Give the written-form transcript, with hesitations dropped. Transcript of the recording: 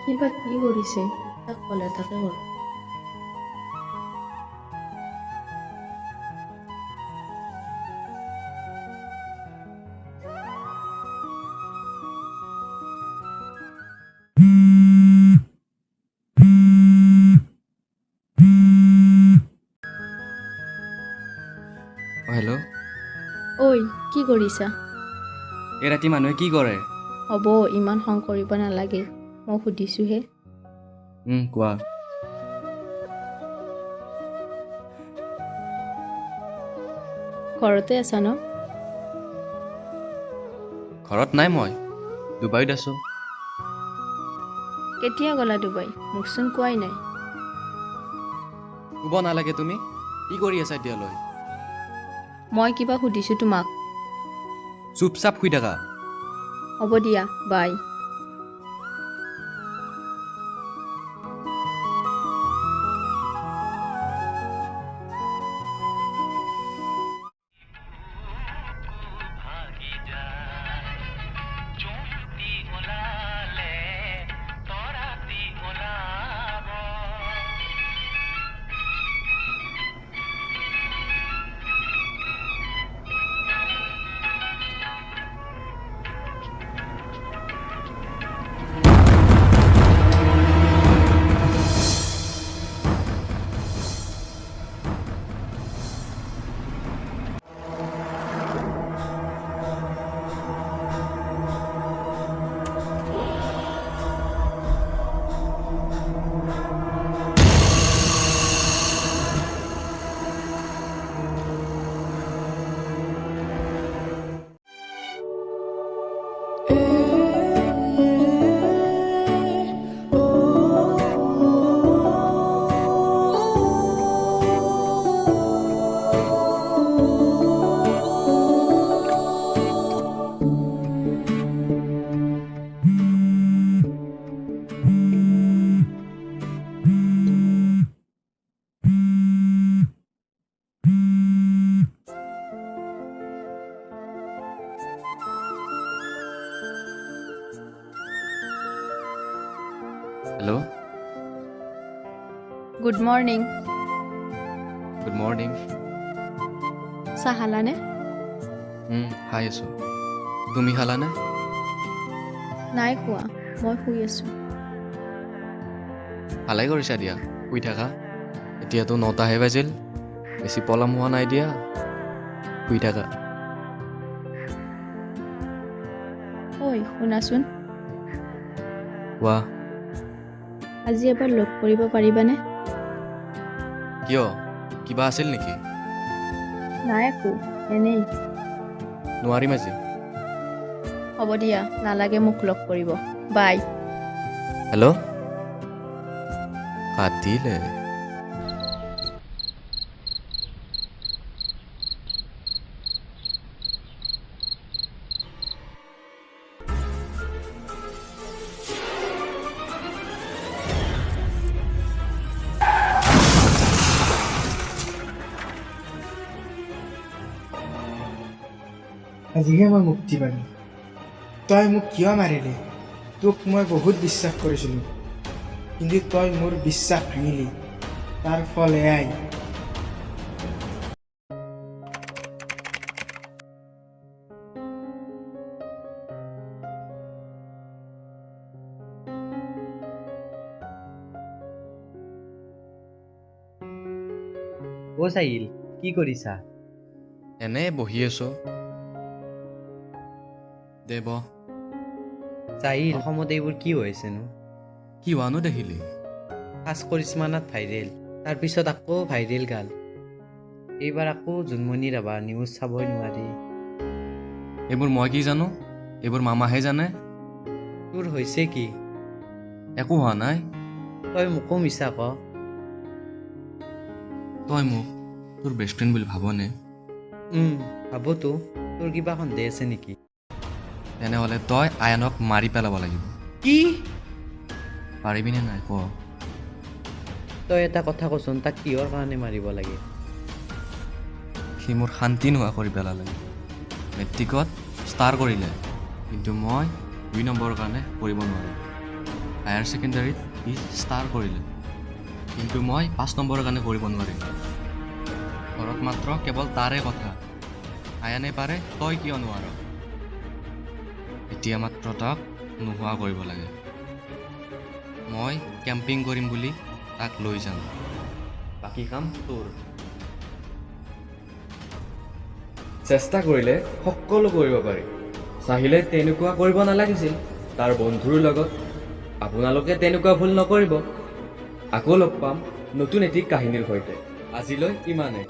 সি বা কি কৰিছে, তাক কল এটাকে কৰোঁ। অঁ, হেল্ল'। ঐ, কি কৰিছা? এই ৰাতি মানুহে কি কৰে? হ'ব, ইমান খং কৰিব নালাগে, মই সুধিছোঁহে। কোৱা। ঘৰতে আছা ন? ঘৰত নাই, মই ডুবাইত আছোঁ। কেতিয়া গ'লা ডুবাই? মোকচোন কোৱাই নাই। ক'ব নালাগে। তুমি কি কৰি আছা এতিয়ালৈ? মই কিবা সুধিছোঁ তোমাক? চুপচাপ শুই থাকা। হ'ব দিয়া, বাই। Hello. Good morning. Good morning. চাহ খালানে? খাই আছোঁ। তুমি খালানে? নাই খোৱা, মই শুই আছোঁ। ভালেই কৰিছা দিয়া, শুই থাকা। এতিয়াতো 9টাহে বাজিল, বেছি পলম হোৱা নাই দিয়া, শুই থাকা। ঐ, শুনাচোন। কোৱা। আজি এবাৰ লগ কৰিব পাৰিবানে? কিয়, কিবা আছিল নেকি? নাই একো, এনেই। নোৱাৰিম আজি। হ'ব দিয়া, নালাগে মোক লগ কৰিব, বাই। হেল্ল', কাটিলে। আজিহে মই মুক্তি পালোঁ। তই মোক কিয় মাৰিলি? তোক মই বহুত বিশ্বাস কৰিছিলোঁ, কিন্তু তই মোৰ বিশ্বাস ভাঙিলি, তাৰ ফল এয়াই। অ' চাহিল, কি কৰিছা? এনেই বহি আছোঁ। দে বহ। চাহিল, অসমত এইবোৰ কি হৈছেনো? কি হোৱানো দেখিলি? ফাৰ্ষ্ট কৰিশ্মানাত ভাইৰেল, তাৰপিছত আকৌ ভাইৰেল গাল, এইবাৰ আকৌ জোনমণি ৰাভা, নিউজ চাবই নোৱাৰি। এইবোৰ মই কি জানো, এইবোৰ মামাহে জানে। তোৰ হৈছে কি? একো হোৱা নাই। তই মোকো মিছা ক। তই মোক তোৰ বেষ্ট ফ্ৰেণ্ড বুলি ভাবনে? ভাবোতো। তোৰ কিবা সন্দেহ আছে নেকি? তেনেহ'লে তই আয়ানক মাৰি পেলাব লাগিব। কি? পাৰিবিনে নাই ক? তই এটা কথা কচোন, তাক কিহৰ কাৰণে মাৰিব লাগে? সি মোৰ শান্তি নোহোৱা কৰি পেলালে। মেট্ৰিকত ষ্টাৰ কৰিলে, কিন্তু মই 2 নম্বৰৰ কাৰণে কৰিব নোৱাৰিলোঁ। হায়াৰ ছেকেণ্ডাৰীত সি ষ্টাৰ কৰিলে, কিন্তু মই 5 নম্বৰৰ কাৰণে কৰিব নোৱাৰিলোঁ। ঘৰত মাত্ৰ কেৱল তাৰে কথা, আয়ানে পাৰে, তই কিয় নোৱাৰ? এতিয়া মাত্ৰ তাক নোহোৱা কৰিব লাগে। মই কেম্পিং কৰিম বুলি তাক লৈ যাম, বাকী কাম তোৰ। চেষ্টা কৰিলে সকলো কৰিব পাৰি। চাহিলে তেনেকুৱা কৰিব নালাগিছিল তাৰ বন্ধুৰ লগত। আপোনালোকে তেনেকুৱা ভুল নকৰিব। আকৌ লগ পাম নতুন এটি কাহিনীৰ সৈতে। আজিলৈ ইমানেই।